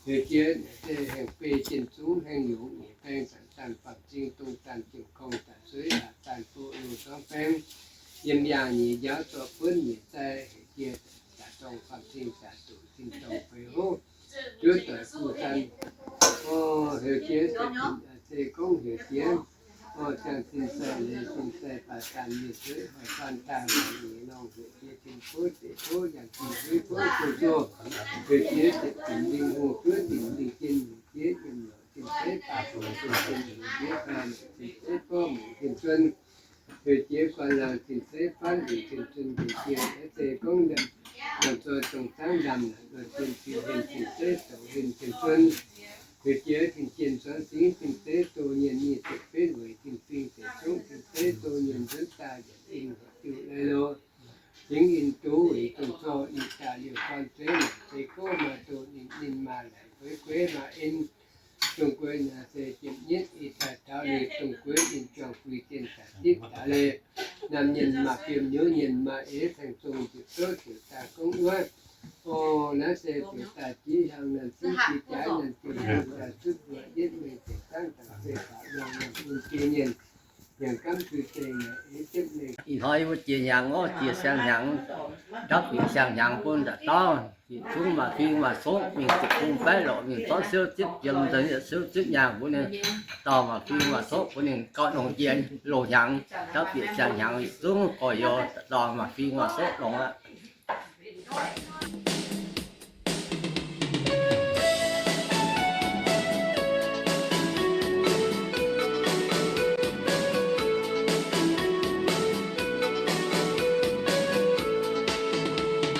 Heuc jiex se hengx beiv jien zungv hengx yungz nyeic baeng, zanc-zanc faam-cing dongh zanc jiem-korng, zanc-sueiv aac zanc buoqv lungh zuangx baeng, yiem yaangh nyeic njaaux zorqv buonv nyeic zai, heuc jiex daaih dorngh faam-cing daaih doqc tin-dorngh feix hov, juov doic guv dan. O, heuc jiex se gorngv heuc jiex, o, ziangh zinh sai leiz zinh sai baac daanh mienh sueiv hoic faan daaih hoic nyeic norngh, heuc jiex tin-fouv zeiv fouv, yangh zinh fuiv fouv, zuqc zoh, heuc jiex ziepc dinc lingh hungh, juov dinc lingh jien, heuc jiex yiem lorqc zinh seiv baac fongc zinh jien, heuc jiex baeqc zinh seiv borv mungc jien zuonv, heuc jiex guanh laangh zinh seiv faanv heuc jien zuonv, heuc jiex se gorngv yiem, yiem zoih dongh zaangv ndaamv naaic, lorh jien zinh hlen zinh seiv zoux hlen jien zuonv, heuc jiex tin-jien zuangx singv zinh seiv doh nyienh nyic ziepc betv weic tin-fing deic zungv zinh seiv doh nyienh nzuonx daaih yietc in hoc diuh lai lo. Cingx in duqv weic dongh zorh ih daaih liouh guan zeiv naaic se gorngv maaih doh ninh, ninh maaih laaic gueix gueix maaih en. Dongh gueix naaic se jiem nyitv ih daaih taux liuz dongh gueix ninh juangc guix zinh daaih zipv daaih leiz. Naamh nyienh maaih fiem nyouv nyienh maaih eix saeng zong njiec zouv ziouc daaih gorngv wuov. O, naaiv se ziouc daaih jiex hiaang naamh sieqv jiex jaaix naamh jiex daaih zuqv mbuoqc yietv mengh ziepc zaangv dangc se baac yangh naamh mun jiex nyienh. Ih hnoi yie mbuo jiex hnyangx orv, jiex siang-hnyangx, ndapv bieqc siang-hnyangx bun da'dauh, bieqc zungv maaih fing maaih soqv mingh ziepc bung baeqv lorqc, mingh zorqv siouv zipv jiem, siouv zipv nyaanh bun ninh, dauh maaih fing maaih soqv bun ninh gauh nongx jiex loz-hnyangx, ndapv bieqc siang-hnyangx yietc zungv gorx-youz dauh maaih fing maaih soqv longx aqv.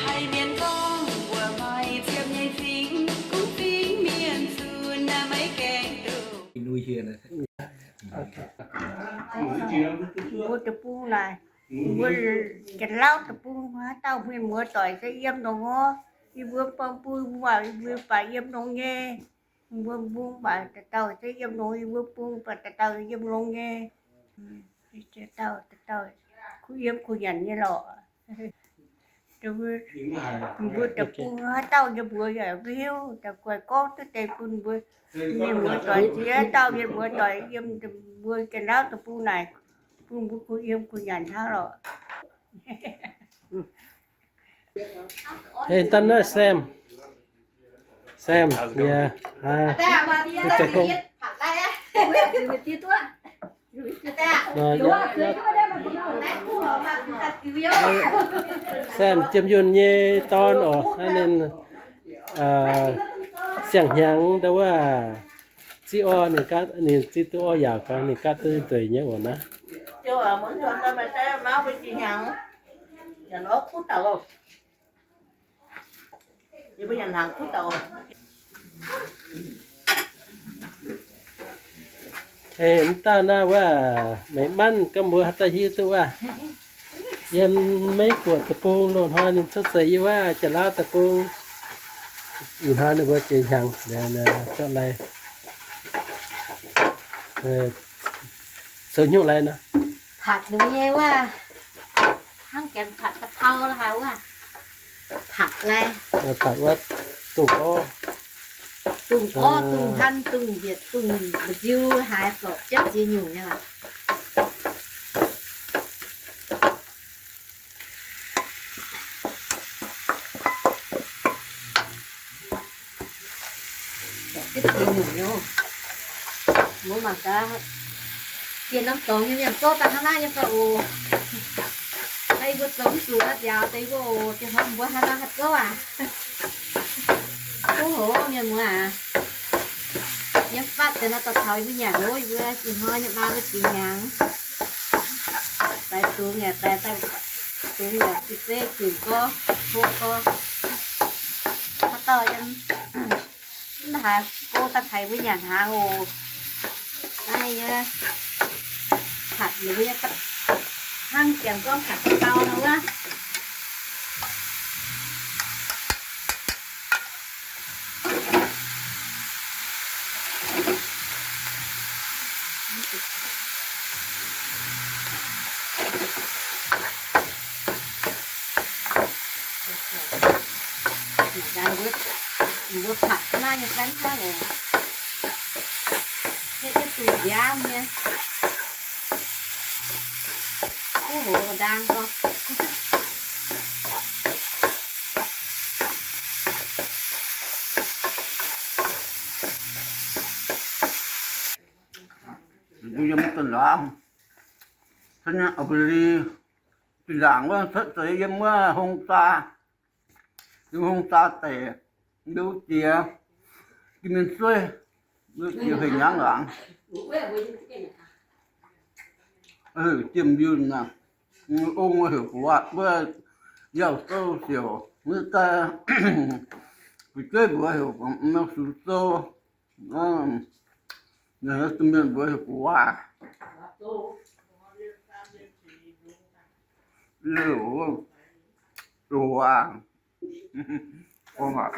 Haiz mienh gorngv mbuoqc hoic ziepc nyeic fingx, gunv fingx mienh zunc naaiv maiv gaengh duqv. Mbuo deic-bung naaic, mbuo Janx-Lauv deic-bung haaix dauh mienh muoz doic se yiem longx orv. Yie mbuo bung bung waac yie mbuo baac yiem longx nyei. Mbuo bung baac dauh dauh se yiem longx, yie mbuo bung baac dauh dauh yiem longx nyei. Dauh dauh kuh yiem kuh nyanc nyei lorqc. Mbuo deic-bung haaix dauh nyei mbuox yaac mv hiuv, daaih guaih gorngv duqv deix bun mbuo mienh muoz doic, ziex dauh mienh muoz doic yiem mbuo Janx-Lauv deic-bung naaic, bun mbuo kuh yiem kuh nyanc hnangv lorqc. Ê, dangh naaiv Sam. Sam, yeah. Sam, Jiem Yunh nyei dorn oc, ninh siang-hnyangx ndau wuov, ziqv orv, ninh ziqv duqv orv yaauc gaax, ninh gaatv duqv nzueic nyei oc naaiv. Mv dauh naaiv wuov, meih manv ganh mbuo haaix dauh hiuv duqv wuov? Yiem Meiv Guoqv deic-bung loz-hnoi ninh cuotv seix yiem wuov Janx-Lauv deic-bung. Ih hnoi ninh mbuo jiex hnyangx, zorqv lai, zoux hnyouv lai nor. Patv ninh nyei wuov, hnangv janx patv ga'pau haaix wuov. Patv lai. Patv wuov dungz orv. Dungz orv, dungz hlan, dungz mbietc, dungz mba'nziu haaix zorc jienv ziex nyungc nyei lorqc. Mbuo mangc gaax, bienh norm dorngx nyei mienh zorqv daaih hnangv naaiv nyei fai oc. Yie mbuo zoux mv zuqc naaiv nziaaux deix mbuo oc, diex hnoi mbuo haaix nor haih zorqv aac? Ov, mienh muoz aac, yiem fatv deix nor dorh taux yie mbuo nyanc oc. Yie mbuo ih hnoi nyei maa mbuo jiex hnyangx, daaih dungx yaac daaih, daaih dungx yaac ziex zeiv jungx gorx, hlo gorx. Haaix dauh yiem mv haaix go daaih tengx mbuo nyanc hnaangx oc. Naaiv yie patv ninh mbuo nyei, hnangv janx gorngv patv ga'pau nor wuov. Mangc gaax mbuo Mbuo patc ga'naaiv nyei gaanv hnangv oc. Yietv duqv nziaamv nyei. Kuv hoc ndaang gorngv. Mbuo yiem da'laangz, caux ba'li, da'laangz wuov cuotv seix yiem wuov hung saa, yiem hung saa deic, liuz jiex, jiex mienh sueiv, liuz jiex fei nyangv laangz. Heuc jiem yunh aac, ong heuc gu'nguaaz, wuov Yauh Sou siouc, wuov daaih fu'jueiv mbuox heuc Sux Sou, mienh mbuox heuc gu'nguaaz. Liuz, gu'nguaaz, gu'nguaaz,